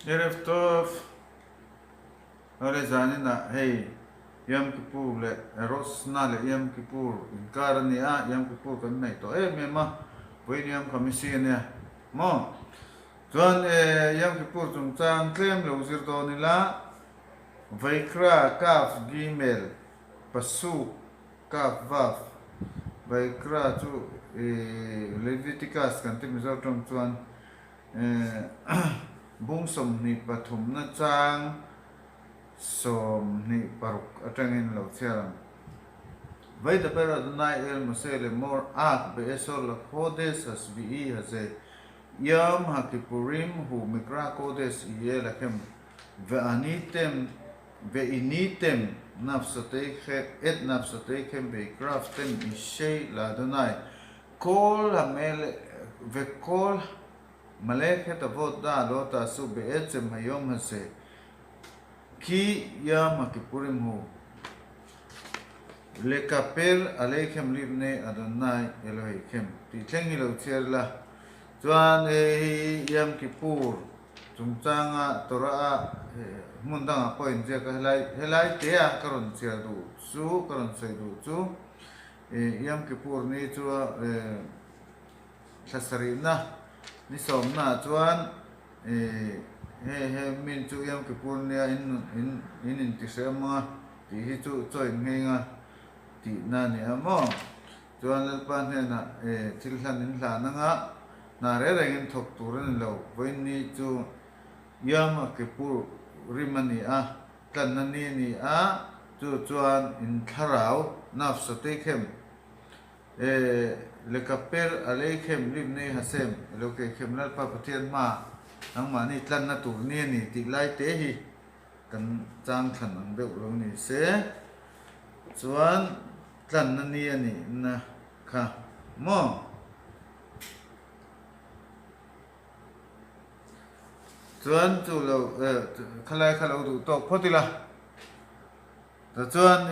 Erev Tov, Awle zaninah hei Yom Kippur leh Rosh Hashanah leh Yom Kippur inkar a ni a, Yom Kippur kan hnaih tawh em em a, vawiin Yom Khamisi a nia maw? Chuan Yom Kippur chungchang tlem lo zir dawn ila, Vayikra Kaf Gimel Pasuk Kaf Vav Vayikra chu Leviticus kan ti Mizo tawng chuan Bung 23 na chang 26 atangin lo chhiar ang. Vaidaber Adonai el Moshe lemor ak be'esor lakhodesh hashvi'i hazeh Yom haKippurim hu mikra kodesh yeh lachem ve'anitem ve'initem nafshoteichem et nafshoteichem ve'ikraftem ishei la'Adonai Kol hamele vekol malechet avoda lo ta'asu be'etzem hayom haze ki Yom haKippurim hu lekaper aleichem lifnei Adonai Eloheichem tih thleng hi lo chhiar ila chuan hei hi Yom Kippur chungchanga Torah a hmun dangah pawh inziak a helai helai te a ka rawn chhiar duh chu ka rawn sawi duh chu Yom Kippur ni chu thla sarihna ni sawmnaah chuan hei he min chu Yom Kippur nia in in intihrem anga tih hi chu chaw in ngheng a tihna a ni a maw? Chuan Lalpa hnenah thil hlan in hlan anga hna reng rengin thawk tur a ni lo. Vawiin ni chu Yom Kippur rim a ni a. Tlanna ni a ni a, chu chuan in thlarau nafsatei khem e leka per a lei khem lim nei hasem e lo kei khem Lalpa Pathian hma nangmahni tlanna tur ni a ni tih lai te hi kan chang thlan ang deuh lo ni se chuan tlanna ni a nihna kha maw. Chuan chu lo khalai kha lo duh tawk phawt ila. Tichuan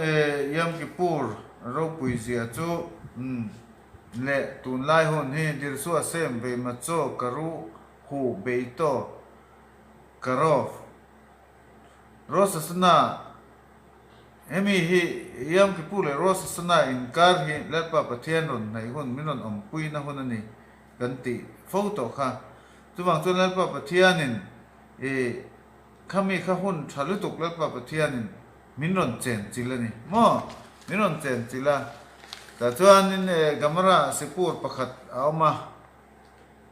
Yom Kippur ropui zia chu leh tunlai hun hi Dirsu Asem Veimacho Karu Hu Beito Karov Rosh Hashanah hemi hi Yom Kippur leh Rosh Hashanah inkar hi Lalpa Pathian rawn hnaih hun min rawn awmpuina hun a ni. Kan tih fo tawh kha. Chuvang chuan Lalpa Pathianin i khami kha hun tha lutuk Lalpa Pathianin min rawn chen chil a ni maw? Min rawn chen chil a. Tah chuanin e Gamara sipur pakhat a awm a,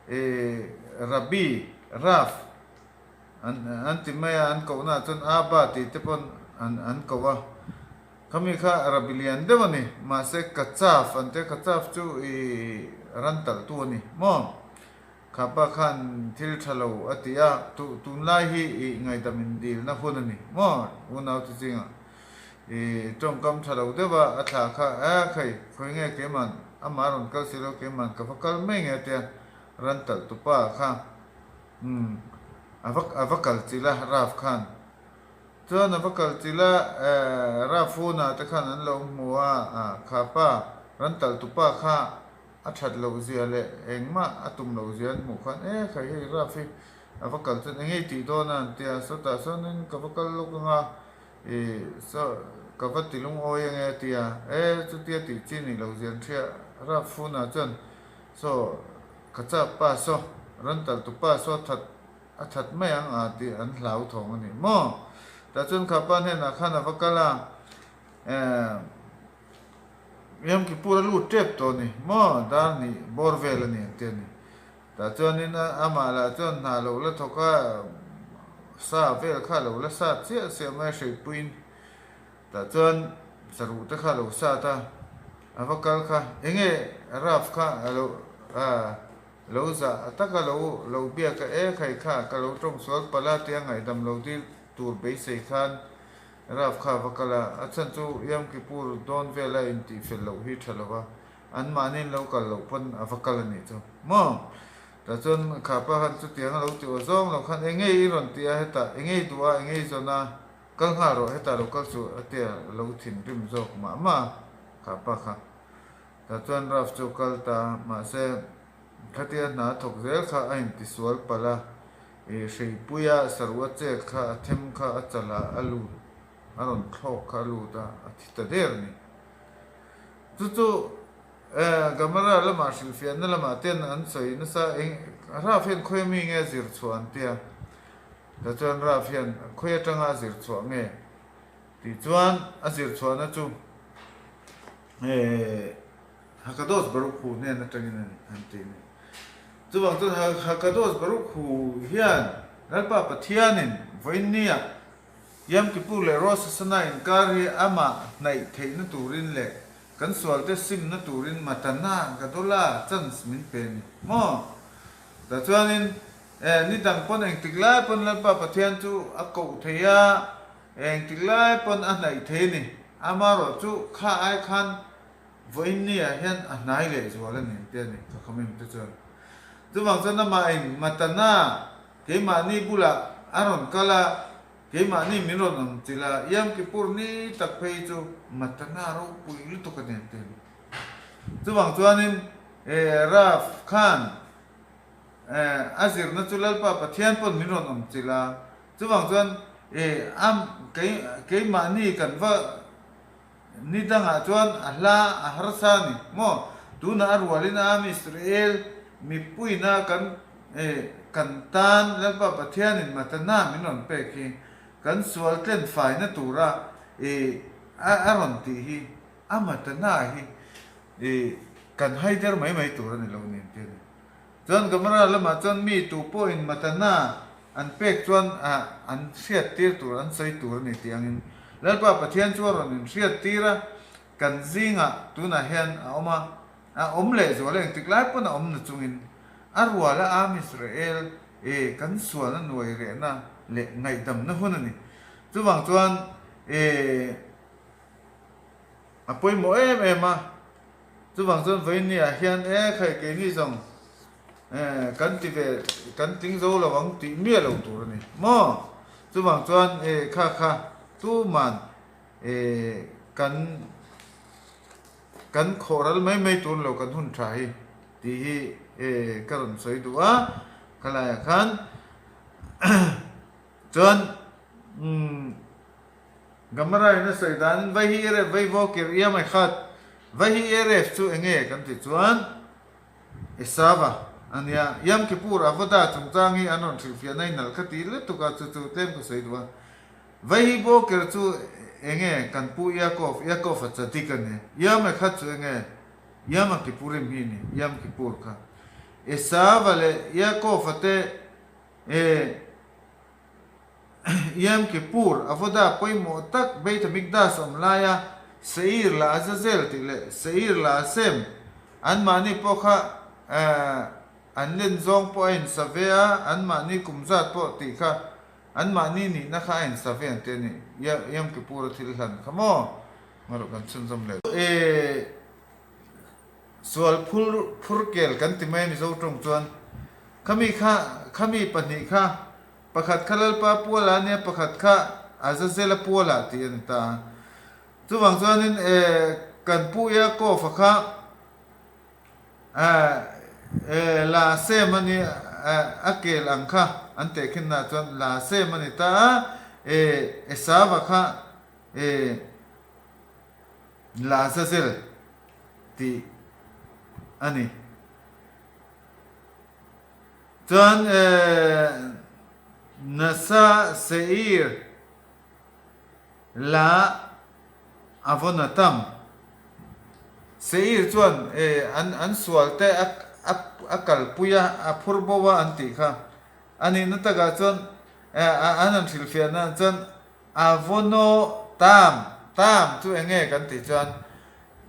i Rabbi, Rav, an an ti mai a, an kohnaah chuan Abba tih te pawn an an koh a. Khami kha Rabbi lian deuh a ni, mahse Kachaf an tia, Kachaf chu i ran talh tu a ni maw? Kha pa khan thil tha lo a ti a, tu tunlai hi i ngaihdam in dilna hun a ni maw? Unau te zingah i tawngkam tha lo deuh a, a thla kha e khai, khawi nge keiman amah rawn kal si lo, keiman ka va kal mai nge a tia, ran talh tu pa kha umm a va a va kal chilh a Raf khan. Chuan a va kal chilh a, Rafuna te khan an lo hmu a, kha pa, ran talh tu pa kha a that loh zia leh engmah a tum loh zia an hmuh khan, E khai hei Raf hi a va kal chuan engei tih dawn a an ti a, sawtah sawnin ka va kal lawk ang a, ih saw ka va ti lungawi ange a ti a, E chutia tih chi nih loh zia an hria, Rafuna chuan saw ka chak pa saw, ran talh tu pa saw that A that mai ang a tih an hlau thawng a ni maw? Tah chuan kha pa hnenah khan a va kal a, eh, Yom Kippur a lut tep tawh a ni maw? Dar hnih bawr vel a ni an ti a ni. Tah chuanin amah lah chuan hna lo la thawk a, sa vel kha lo la sat chiah chiah mai a hreipuiin tah chuan saruh te kha a lo sat a, a va kal kha enge Raf kha a lo, ah, Lo zah taka lo lo biak a e khai kha ka lo tawng sual palh a tia ngaihdam lo dil tur beisei khan Raf kha va kal a, a chhan chu Yom Kippur dawn vela intih fel loh hi tha lo va, an mahniin lo kal loh pawn a va kal a nih chu maw? Tah chuan kha pa khan chutiang a lo ti aw zawng lo khan engei i rawn ti a hetah engei duh a engei zawn a kal nghal rawh hetah lo kal suh a tia lo thinrim zawk mah mah a kha pa kha. Tah chuan Ralph chu kal ta, mahse khatia hna a thawk zel kha a intisual palh a. Hreipuia saruh a chet kha a them kha a chalah a lut, a rawn thlawk kha a lut a, a thi ta der a ni. Chu chu Gamara lamah hrilhfiahna lamah ten an sawi nasa eng Raf hian khawi ami nge a zir chhuah an tia, tah chuan Raf hian khawi atanga a zir chhuah nge tih chuan a zir chhuahna chu Hakadosh Baruch Hu hnen atangin an ti a ni. Chuvang chuan Hakadosh Baruch Hu hian Lalpa Pathianin vawiinnia Yom Kippur leh Rosh Hashanah inkar hi amah hnaih theihna turin leh kan sualte simna turin Matana Gadola chance min pe a ni maw? Tah chuanin ni dang pawn engtik lai pawn Lalpa Pathian chu a koh thei a, engtik lai pawn a hnaih thei a ni. Amaherawhchu kha ai khan Vawiinniah hian a hnai leh zual a ni ang te a ni, ka comment te chuan. Chuvang chuan amah in Matana keimahni bulah a rawn kal a, keimahni min rawn awm chilh a, Yom Kippur ni tak phei chu Matana ropui lutuk a ni ang te a ni. Chuvang chuanin Rav khan a zirna chu Lalpa Pathian pawn min rawn awm chilh a, chuvang chuan keimahni kan va Ni dangah chuan a hla a harsa a ni maw? Tunah a rualin a am Israel mipuina kan kan tan Lalpa Pathianin matana min rawn pek hi kan sual tlen faina tura a a rawn tih hi a matana hi kan haider mai mai tur a ni lo ni ang ti a ni. Chuan Gamara lamah chuan mi tu pawhin matana an pek chuan an hriattir tur, an sawi tur a ni tih angin Lalpa Pathian chu a rawn inhriattir a, kan zingah tunah hian a awm a, a awm lehzual a, engtik lai pawn a awm na chungin a rual a Am Israel e kan sualna nuai rehna leh ngaihdamna hun a ni. Chuvang chuan e a pawimawh em em a. Chuvang chuan vawiinniah hian e khai keini zawng e kan ti ve kan tling zo lo ang tih miah lo tur a ni maw? Chuvang chuan e kha kha tuman e kan kan khawh ral mai mai tur lo kan hun tha hi tih hi e ka rawn sawi duh a khalaiah khan chuan umm Gamara in a sawi danin vai hi eref vai vaw kir ia mai khat, vai hi eref chu enge kan tih chuan Esava a nia, Yom Kippur avoda chungchang hi an rawn hrilhfiahna in nalh kha ti lutuk a, chu chu tlem ka sawi duh a. Vai hi vaw kir chu enge kan pu Yaakov, Yaakov a tzadik a nia, Yom Echad chu enge Yom Kippurim hi a ni, Yom Kippur kha Esava leh Yaakov a te e. Yom Kippur, avoda pawimawh tak Beit HaMikdash awm laia Seir la Azazel tih leh Seir la Asem anmahni pawh kha an len zawng pawh a insa ve a, anmahni kum zat pawh tih kha anmahni nihna kha a insa ve ang tih a ni. Yom Kippur a thil hlan kha maw? Ngarawh kan chhunzawm leh. Sual phur phurkel kan ti mai Mizo tawng chuan khami kha khami pahnih kha Pakhat kha Lalpa pualah a nia, pakhat kha Azazela pualah tih a ni ta a. Chuvang chuanin e kan pu Yaakov-a kha e la sem a ni a kel ang kha an tehkhinnaah chuan la sem a ni ta a, e Esava kha e la Azazel tih a ni. Chuan nasa Seir la a vawn a tam. Seir chuan an an sual te a kalpui a, a phur bo a an tih kha. A nihna takah chuan an han hrilhfiahna chuan a vawnaw tam, tam chu eng nge kan tih chuan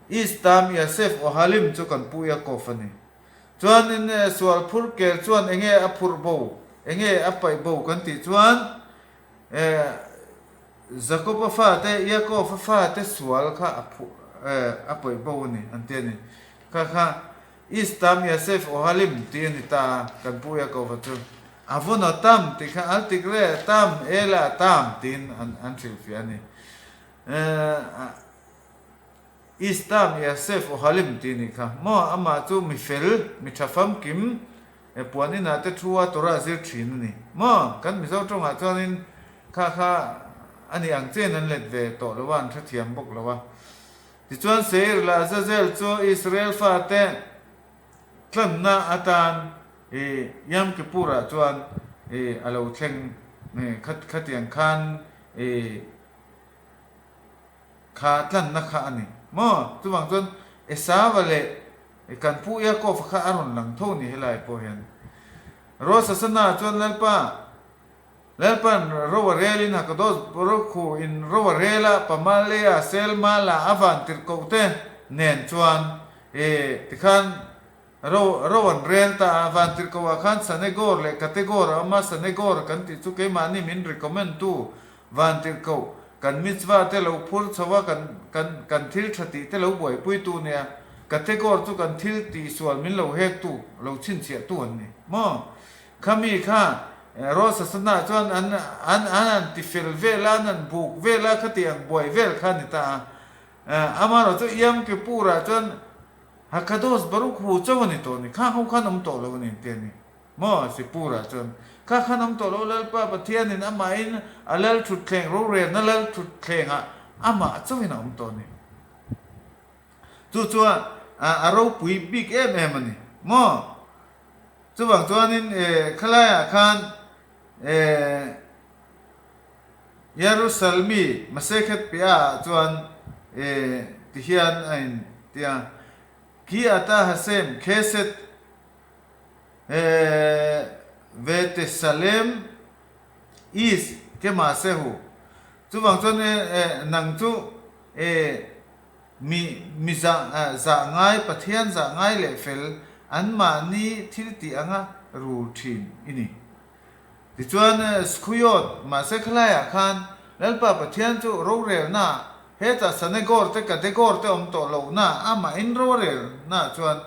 Istam Yasef Ohalim chu kan pu Yaakov a ni. Chuanin sual phur kel chuan enge a phurh bo, enge a paih bo kan tih chuan Jakob-a fate, Yaakov-a fate sual kha a phuh a paih bo a ni an ti a ni. Kha kha Istam Yasef Ohalim tih a ni ta a, kan pu Yaakov-a chu. A vawn a tam tih kha Altik le tam, Ela tam tiin an hrilhfiah a ni. Istam Yasef Ohalim tih a nih kha maw? Amah chu mi fel, mi tha famkim. Puan inah te thu a Torah zir thin a ni maw? Kan Mizo tawngah chuanin kha kha a ni ang chen an let ve tawh lo a, an hrethiam bawk lo a. Tichuan Seir leh Azazel chu Israel fate tlanna atan i Yom Kippur-ah chuan i a lo thleng khatiang khan i Kha tlanna kha a ni maw? Chuvang chuan Esava leh kan pu Yaakov-a kha a rawn lang tho ni helai pawh hian. Rosh Hashanah chuan Lalpa, Lalpa'n ro a relin Hakadosh Baruch Hu in ro a rel a, Pamalea, Selmala, a van tirhkoh te nen chuan e tikhan Ro, ro an rel ta a, Vantirhkoh ah khan Sanegor leh Kategor a awm a, Sanegor kan tih chu keimahni min recommend tu Vantirhkoh, kan mitzvah te lo phur chho a, kan, kan, kan thil tha tih te lo buaipui tu nia, Kategor chu kan thil tihsual min lo hek tu, lo chhinchhiah tu an ni maw? Khami kha Rosh Hashanah chuan an, an, an an ti fel vel a, an an buk vel a, khati ang buai vel kha a ni ta a. Amaherawhchu Yom Kippur ah chuan Hakadosh Baruch Hu chauh a ni tawh ni, kha ho khan awm tawh lo a ni ti a ni maw? Sipurah chuan kha khan awm tawh lo, Lalpa Pathianin amahin a lal thutthleng rorelna lal thutthlengah amah chauhin a awm tawh a ni. Chu chuan a ropui bik em em a ni maw? Chuvang chuanin khalaiah khan Yerusalmi Masekhet piahah chuan ti hian a in ti a, Ki ata Hashem Chesed Vetesalem is ke Masehu. Chuvang chuan nang chu mi mi zah zah ngai Pathian zah ngai leh fel anmahni thil tih anga rul thin i ni. Tichuan, Skhuyot, mahse khalaiah khan Lalpa Pathian chu rorelna, hetah Sanegor te Kadegor te awm tawh lohna, amahin rorelna chuan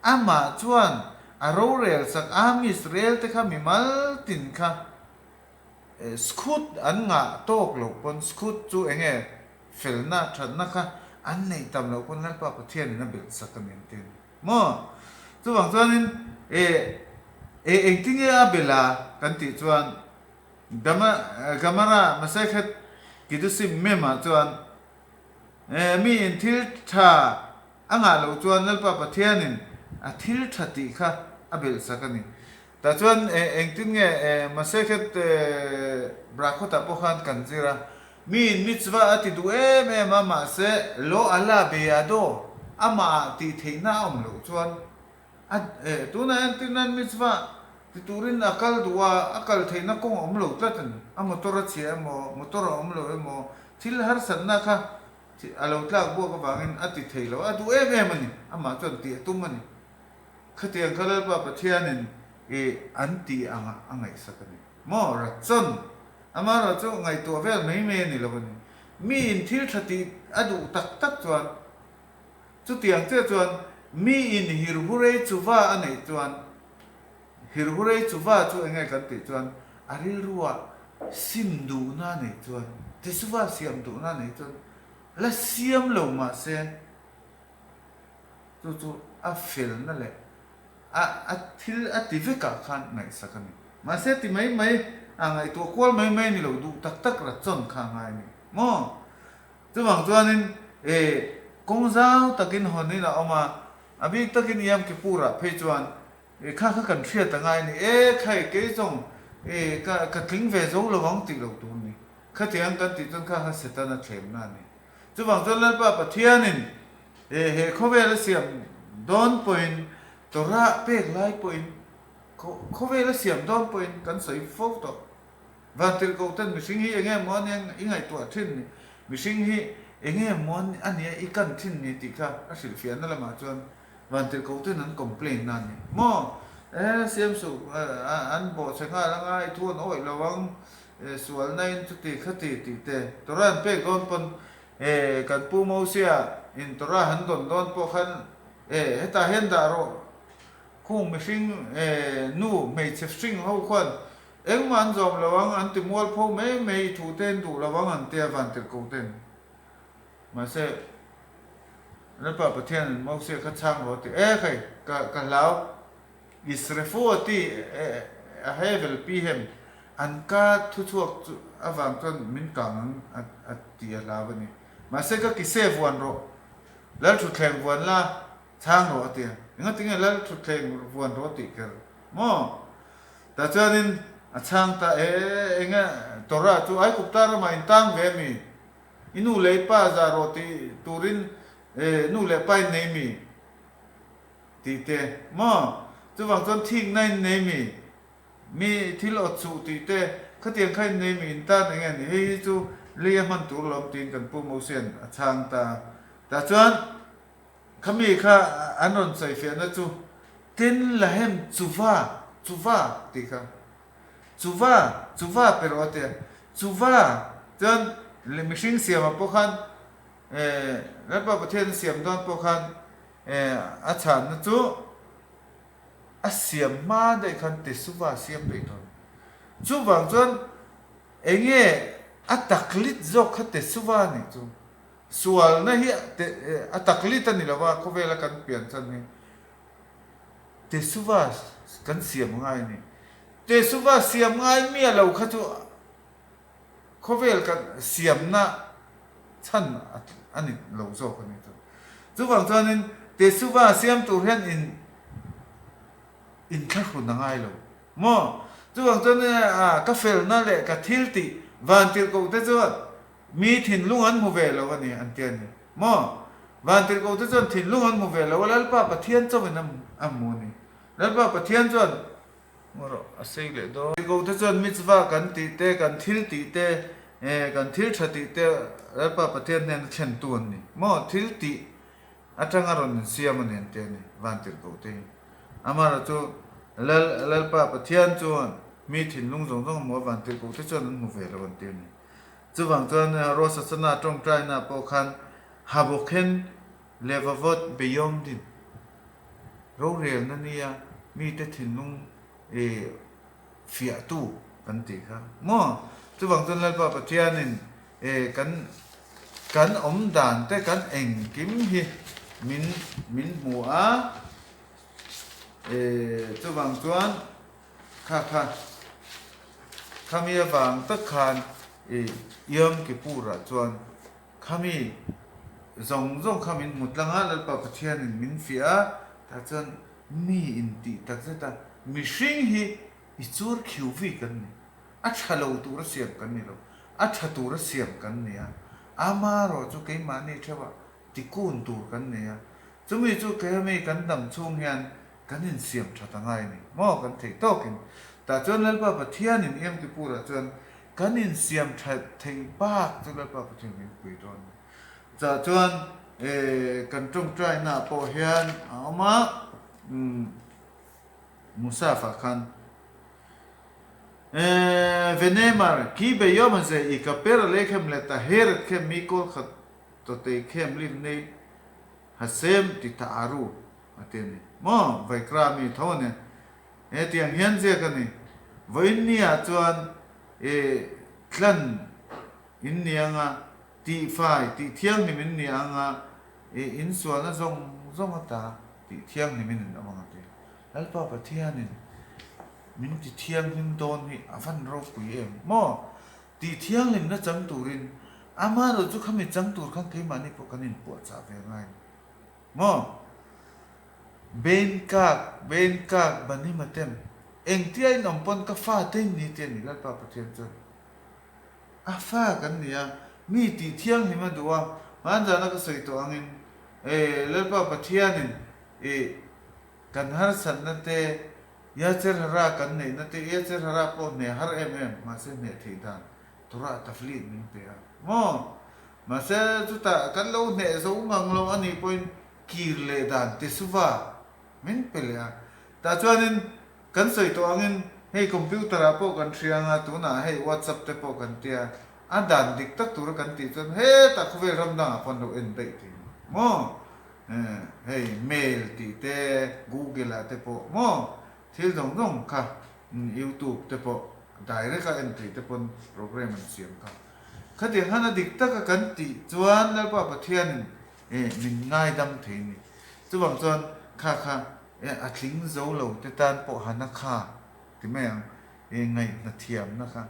amah chuan a rorel sak a, Misrael te kha mimal tin kha Skhut an ngah tawk loh pawn Skhut chu enge felna thatna kha an neih tam loh pawn Lalpa Pathianin a belh sak a ni an ti a ni. Maw? Chuvang chuanin e e engtinge a bel a kan tih chuan Gama Gamara Masakhet Kidusim Mem-ah chuan e miin thil tha a ngah loh chuan Lalpa Pathianin a thil tha tih kha a belh sak a ni. Tah chuan e engtin nge e Masakhet e Brakhot-ah pawh khan kan zir a, Miin mitzvah a ti duh em em a, mahse lo ala beyado, amahah tih theihna a awm loh chuan a eh tunah entir nan mitzvah ti turin a kal duh a, a kal theihna kawng a awm lo tlat a ni. A motor a chhia emaw, motor a awm lo emaw, thil harsatna kha a lo tlak buak avangin a ti thei lo, a duh em em a ni, amah chuan tih a tum a ni. Khatiang kha Lalpa Pathianin i an tih angah a ngaihsak a ni. Maw Ratson? Amaherawh chu ngaihtuah vel mai mai a ni lo a ni. Miin thil tha tih a duh tak tak chuan, chutiang chiah chuan miin hirhurei chuva a neih chuan, hirhurei chuva chu enge kan tih chuan a rilruah sim duhna a neih chuan, tesuva siam duhna a neih chuan la siam lo mahse chu chu a felna leh a a thil a ti vekah khan ngaihsak a ni. Mahse ti mai mai a ngaihtuah kual mai mai a ni lo, duh tak tak Ratson kha a ngai a ni maw? Chuvang chuanin e kawng zau takin hawnin a awm a, a bik takin Yom Kippur-ah phei chuan e kha kha kan hriat a ngai a ni, e khai kei zawng e ka ka tling ve zo lo ang tih lo tur a ni. Khatiang kan tih chuan kha kha Setana thlemna a ni. Chuvang chuan Lalpa Pathianin he he khawvel a siam dawn pawhin, Torah pek lai pawhin, khawvel a siam dawn pawhin kan sawi fo tawh. Vantirhkoh ten mihring hi enge maw ania i ngaihtuah thin ni, mihring hi enge maw ania i kan thin ni tih kha a hrilhfiahna lamah chuan Vantirhkoh ten an complain na a ni maw? E siam suh an bawhchhe nghal anga i thu an awih lo ang, sualna in chuti khati tih te Torah an pek dawn pawn e kan pu Mosia in Torah han dawn dawn pawh khan e hetah hian dah rawh khung mihring e nu hmeichhe hring ho khuan engmah an zawm lo ang an ti mualpho mai mai i thu te an duh lo ang an tia Vantirhkoh ten Mahse, Lalpa Pathianin Mosia kha chhang rawh a ti, E khai, ka ka hlau. Isrefu a ti a hevel pi hem an ka thuchhuak chu avang chuan min kang ang a ti a hlau a ni. Mahse ka kise vuan rawh, Lal thutthleng vuan la chhang rawh a ti a. Engatinge Lal thutthleng vuan rawh tih kher maw? Tah chuanin a chhang ta e, enge Torah chu Aigupta ramah in tang ve mi? I nu leh i pa zah rawh tih turin nu leh pa in nei mi? Tih te maw? Chuvang chuan thikna in nei mi? Mi thil awt suh tih te, khatiang kha in nei mi in tan eng nge ni? Hei hi chu lei a hman tur lawm tiin kan Pu Mosian a chhang ta a. Tah chuan khami kha an rawn sawifiahna chu Ten Lahem Chuva, Chuva tih kha. Chuva, Chuva pe rawh a ti a. Chuva chuan mihring siamah pawh khan Lalpa Pathian a siam dawn pawh khan a chhanna chu a siam hma daih khan Tesuva a siam daih dawn. Chuvang chuan enge a taklit zawk kha Tesuva a nih chu. Sualna hi a taklit a ni lo a, khawvela kan pian chan hi Tesuva kan siam ngai a ni. Tesuva siam ngai miah lo kha chu Khawvel kan siamna chhan a ni lo zawk a ni chu. Chuvang chuanin Tesuva siam tur hian in inthlahrun a ngai lo maw? Chuvang chuan ka felna leh ka thil tih vantirhkoh te chuan mi thinlung an hmu ve lo a ni an ti a ni maw? Vantirhkoh te chuan thinlung an hmu ve lo a, Lalpa Pathian chauhin a hmu a ni. Lalpa Pathian chuan Ngaw rawh, a sei leh dawn. Ko te chuan mitzvah kan tih te, kan thil tih te, kan thil tha tih te Lalpa Pathian hnena thlentu an ni. Maw thil tih atanga rawn insiam a ni an ti a ni, Vantirhkoh te hi. Amaherawhchu chu Lal Lalpa Pathian chuan mi thinlung zawng zawng a hmu a, Vantirhkoh te chuan an hmu ve lo an ti a ni. Chuvang chuan Rosh Hashanah tawngtaina pawh khan Habokhen Levavot Beyondin rorelna nia mite thinlung i fiahtu kan tih kha maw? Chuvang chuan Lalpa Pathianin e kan kan awm dan te kan engkim hi min min hmu a, e chuvang chuan kha kha khami avang tak khan i Yom Kippur-ah chuan Khami zawng zawng kha min hmu tlang a, Lalpa Pathianin min fiah a, tah chuan mi in tih tak zet a, mihring hi i chur khiu vi kan ni, a tha lo tura siam kan ni lo, a tha tura siam kan ni a, amarawh chu keimahni theuhah tikun tur kan nei a, chumi chu keimi kan dam chhung hian kan insiam that a ngai a ni maw kan theih tawkin, tah chuan Lalpa Pathianin Yom Kippur-ah chuan Kan insiam that theih bak chu Lalpa Pathian min pui dawn a ni. Chah chuan kan tawngtaina pawh hian a awm a, Musaf-ah khan Venemar ki beyom a ze i ka per a lei khem leh ta heret khem mi kawl khat tawtei khem lim nei Hasem ti ta aru a ti a ni. Maw Vaikra mi tho a ni. Hetiang hian ziak a ni. Vawiin niah chuan i tlan in ni anga, tihfai, tih thianghlim in ni anga, i insualna zawng zawng ata tih thianghlim in in awm ang a ti. Lalpa Pathianin min ti thianghlim dawn hi a van ropui em maw? Tih thianghlimna chang turin amaherawhchu chu khami chang tur khan keimahni pawh kan inpuahchah ve ngai a ni maw? Bein kak, bein kak, bani matem, engtia in awm pawn ka fa te in ni ti a ni Lalpa Pathian chuan a fa kan ni a, mi tih thianghlim a duh a, hmanzana ka sawi tawh angin e Lalpa Pathianin i kan harsatna te, Yacher Hara kan neihna te, Yacher Hara pawh hneh har em em, mahse hneh theih dan Torah taflit min pe a maw? Mahse chutah kan lo hneh zo ngang lo a nih pawhin kir leh dan tesuva min pe leh a. Tah chuanin kan sawi tawh angin hei computer ah pawh kan hria anga tunah hei whatsapp te pawh kan tia a dan dik tak tura kan tih chuan hetah khawvel ram dangah pawh an lo en daih thei maw? Hei mail tih te google ah te pawh maw? Thil zawng zawng kha youtube te pawh direct a en thei te pawn program an siam kha. Khatiang khan a dik taka kan tih chuan Lalpa Pathianin min ngaidam thei a ni. Chuvang chuan kha kha. A tling zo lo te tan pawh hana kha ti mai ang, ngaihna thiamna kha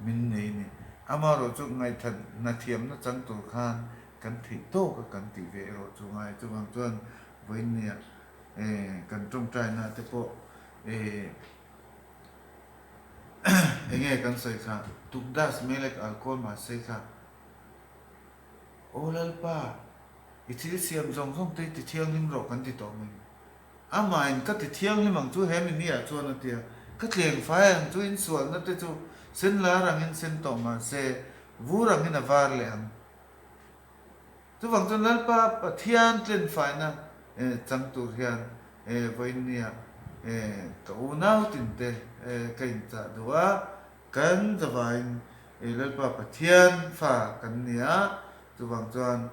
min nei a ni. Amaherawh chu ngaihna thiamna chang tur khan kan theih tawk a kan tih ve erawh chu ngai. Chuvang chuan vawiinnia kan tawngtaina te pawh eng nge kan sawi kha, Tukdas Melek Alkawl mahse kha Aw Lalpa, i thil siam zawng zawng te i ti thianghlim rawh kan ti tawh mai. Amahin ka ti thianghlim ang chu he mini ah chuan a ti a, ka tleng fai ang chu insualna te chu sen lar angin sen tawh mahse vur angin a var leh ang. Chuvang chuan Lalpa Pathian tlen faina chang tur hian vawiinnia ka unau tinte ka inchah duh a, kan zavaiin Lalpa Pathian fa kan ni a, chuvang chuan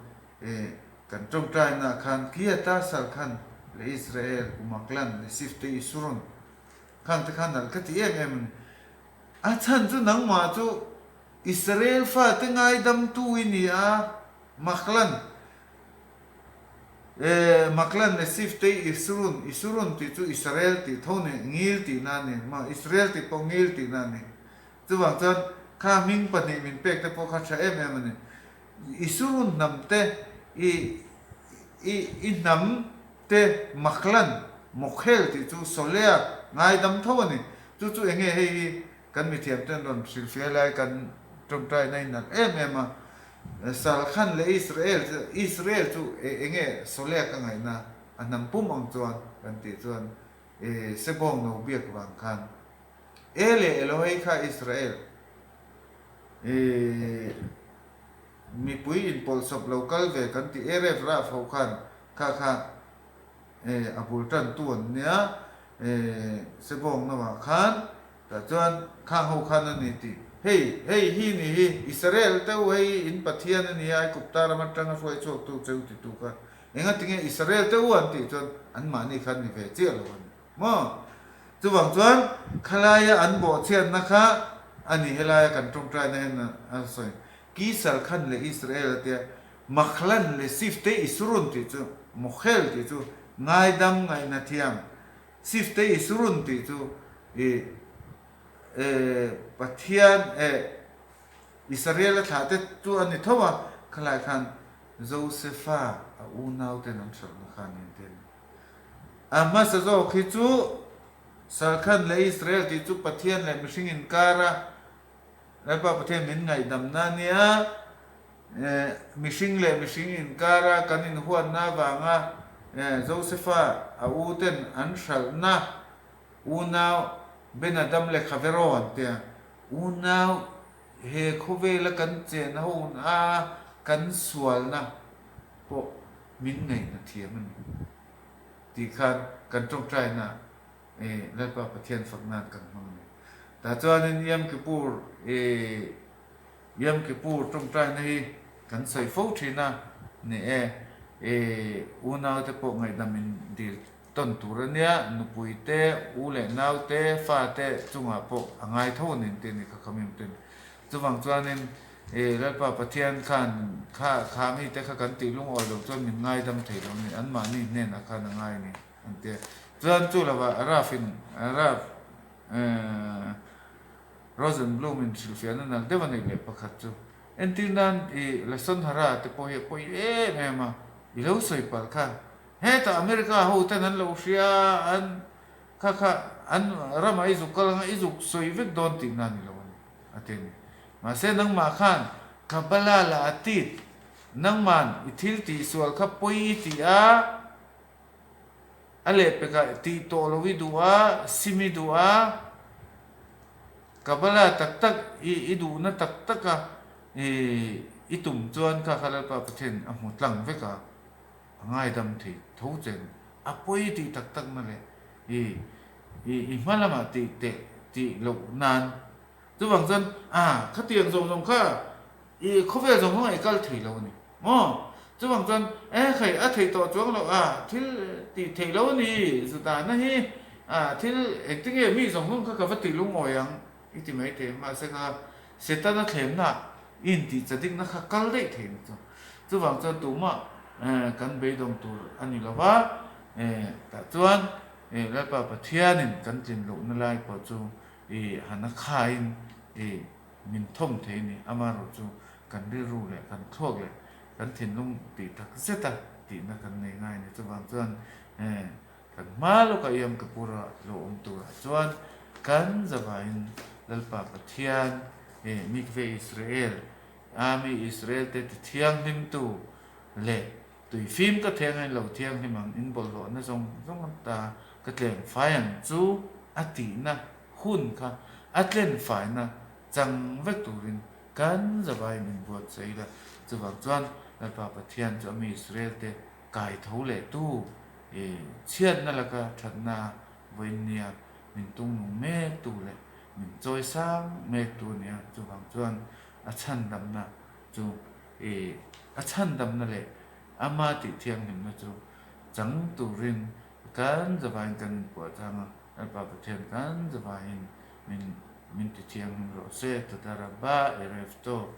kan tawngtainaah khan Kia Tasal khan leh Israel Umaklan leh Sifte Isurun khan te khan nalh ka ti em em a ni. A chhan chu nangmah chu Israel fate ngaidamtu i ni a, Maklan, eh, Maklan leh Siftei Isurun, Isurun tih chu Israel tih tho ni, ngil tihna a ni, ma Israel tih pawh ngil tihna a ni. Chuvang chuan kha hming pahnih min pek te pawh kha tha em em a ni. Isurun hnam te, i, i, i hnam te Maklan, Mokhel tih chu Solea ngaidam tho a ni. Chu chu enge hei hi Kan mithiam ten rawn hrilhfiah lai kan tawngtaina in nalh em em a, Salkhan leh Israel chu Israel chu enge Solek a ngaihna a hnam pum ang chuan kan tih chuan Sebawng no biak vang khan E leh Elohei kha Israel mipui inpawlhsawp lo kal ve kan tih Erev Rav ho khan kha kha a bul tantu an nia Sebawng no ah khan Tah chuan khang ho khan a ni tih, Hei, hei hi ni hi, Israel te u hei in Pathian a ni a, Aigupta ram atanga hruai chhuaktu che u titu kha engatinge Israel te u an tih chuan anmahni khan ni ve chiah lo a ni maw? Chuvang chuan khalaia an bawhchhiatna kha a ni helaia kan tawngtaina hian a sawi. Kisal khan leh Israel a tia, Makhlan leh Sifte Isurun tih chu, Mokhel tih chu ngaidam ngaihna thiam Sifte Isurun tih chu i Pathian eh Israel a thlah te chu a ni tho a, khalai khan Josefa a unau ten an hralhna kha ni an ti a ni. A hmasa zawk hi chu Salkhan leh Israel tih chu Pathian leh mihring inkara Lalpa Pathian min ngaihdamna a nia. Mihring leh mihring inkara kan inhuatna avanga Josefa a u ten an hralhna unau Benadam leh Khavero an tia. Unau he khawvela kan chen ho a kan sualna pawh min ngaihna thiam a ni tih khan kan tawngtaina Lalpa Pathian fak nan kan hmang a ni. Tah chuanin Yom Kippur Yom Kippur tawngtaina hi kan sawi fo thin a, ni e, i unaute pawh ngaihdam in dil tawn tur a nia, nupui te, u leh nau te, fa te chungah pawh a ngai tho a ni tih a ni kha khamim ten. Chuvang chuanin i Lalpa Pathian khan kha kha mite kha kan tih lungawi lo chuan min ngaidam thei lo a ni, anmahni hnenah khan a ngai a ni an ti a. Chuan chu lovah Raf in Raf Rosenblum in hrilhfiahna nalh deuh a neih leh pakhat chu entir nan i Lasonhara te pawh hi a pawi em em a, i lo sawi palh kha hetah America ho ten an lo hria an kha kha an ramah i zuk kal anga i zuk sawi vek dawn tihna a ni lo a ni a ti a ni. Mahse nangmah khan Kabbalah la a tit nangman i thil tihsual kha pawi i ti a, A lehpekah tih tawh lo i duh a, sim i duh a, Kabbalah tak tak i i duhna tak taka i i tum chuan kha kha Lalpa Pathian a hmu tlang vek a, a ngaidam thei tho che a ni. A pawi tih tak takna leh i i i hma lamah tih teh tih loh nan chuvang chuan a khatiang zawng zawng kha i khawvel zawng zawngah i kal thei lo a ni. Maw? Chuvang chuan, E khai, a theih tawh chuang loh a, thil tih theih lo a ni, zutahna hi a, thil engtinge mi zawng zawng kha ka va tih lungawi ang i ti mai thei, mahse kha Setana thlemna i intih chadikna kha kal daih thei ni chu. Chuvang chuan tumah kan beidawng tur a ni lo va. Tah chuan Lalpa Pathianin kan tlin lohna lai pawh chu i han a khaiin i min thawm thei a ni. Amaherawh chu kan rilru leh kan thluak leh kan thinlung tih tak zeta tihna kan nei ngai a ni. Chuvang chuan kan hma lawka Yom Kippur-a lo awm turah chuan kan zavaiin Lalpa Pathian Mikveh Israel a mi Israel-te tithianghlimtu leh Tui fim ka theng ain lo thianghlim ang in bawlhhlawhna zawng zawng ata ka tlem fai ang chu a tihna hun kha a tlen faina chang vek turin kan zavaiin in buatsaih ila. Chuvang chuan Lalpa Pathian chu a mi Israel te kai tho leh tu i chhiatna laka thatna vawiin nia min tungnung mek tu leh min chawi sang mek tu a ni a. Chuvang chuan a chhandamna chu I a chhandamna leh ama tih thianghlimna chu chang turin kan zavaiin kan inpuah chang a, Lalpa Pathian kan zavaiin min min ti thianghlim rawh se, Toda Rabba Erev Tov.